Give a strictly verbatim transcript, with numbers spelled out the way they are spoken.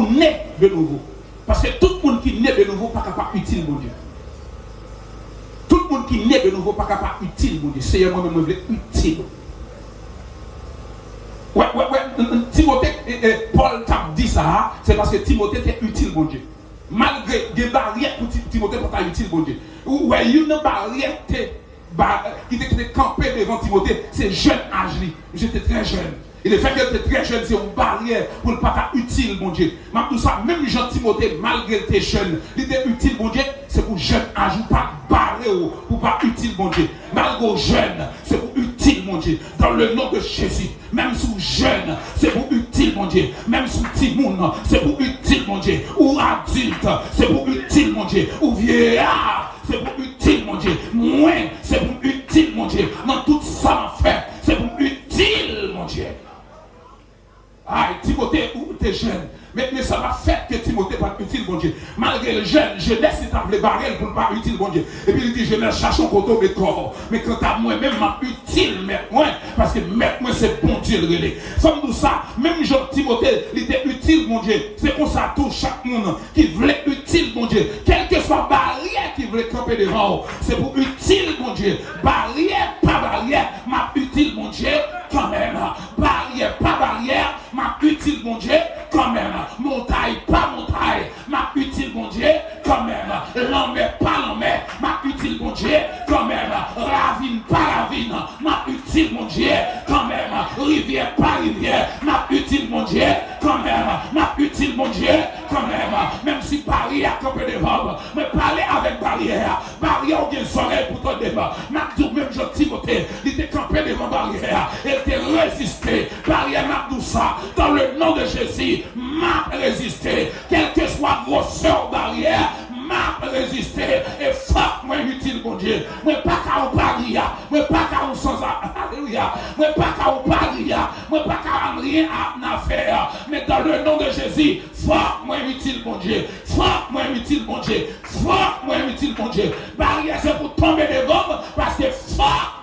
Ne de nouvo. Paske tout moun ki ne de nouvo pa ka pa itil Bondye. Tout moun ki ne de nouvo pa ka pa itil Bondye. Seyè, mwen menm, mwen vle itil. Wè, wè, wè, Timote, e, e, Pòl t ap di sa a, se paske Timote te itil Bondye. Malgre gen baryè pou Ti- Timote pa ta itil Bondye. Ou wè, youn nan baryè te, ba, ki te, ki te kanpe devan Timote, se jèn aj li. Misye te trè jèn. E lefètke l te trè jèn, se yon baryè pou l pa ta itil Bondye. M ap di w sa, menm jan Timote, malgre l te jèn, li te itil Bondye, se pou jèn aj ou pa bare w pou pa itil Bondye. Malgre w jèn, se pou itil Bondye. Dans le nom de Jésus, menm si w jèn, se pou itil Bondye. Menm si w timoun, se pou itil Bondye. Ou adilt, se pou itil Bondye. Ou vyeya, se pou itil Bondye. Mwen, se pou m itil Bondye. Nan tout sa m ap fè, se pou m itil Bondye. Ay, Timote, ou te jèn. Men, men sa pa fèt ke Timote pa t itil Bondye. Malgre l jèn, jenès li ta vle bare l pou l pa itil Bondye. Epi li di, jenès, chache yon kote w met kò w. Men kanta mwen menm, m ap itil mèt mwen, paske mèt mwen se Bondye l rele. Fò m di w sa, menm jan Timote, li te itil Bondye, se konsa tou chak moun ki vle itil Bondye, kèlkeswa baryè ki vle kanpe devan w, se pou itil Bondye. Baryè pa baryè, m ap itil Bondye kanmenm. Baryè pa baryè, m ap itil Bondye kanmenm. Montay pa montay, m ap itil Bondye kanmenm. Lanmè pa lanmè, m ap itil Bondye kanmenm. Ravin pa ravin, m ap itil Bondye kanmenm. Rivyè pa rivyè, m ap itil Bondye kanmenm. M ap itil Bondye kanmenm. Menm si baryè a kanpe devan m, mwen pale avèk baryè a. Baryè, ou gen zòrèy pou tande m. M ap di w, menm jan Timote, li te kanpe devan baryè a, e l te reziste. Baryè, m ap di w sa, dans le nom de Jésus, m ap reziste. Kèlkeswa gwosè baryè, m ap reziste. E fòk mwen itil Bondye. Mwen pa ka yon parya. Mwen pa ka yon sanza-, alelouya. Mwen pa ka yon parya. Mwen pa ka anyen a, n a fè. Men dans le nom de Jésus, fòk mwen itil Bondye. Fòk mwen itil Bondye. Fòk mwen itil Bondye. Baryè se pou tonbe devan m, paske fòk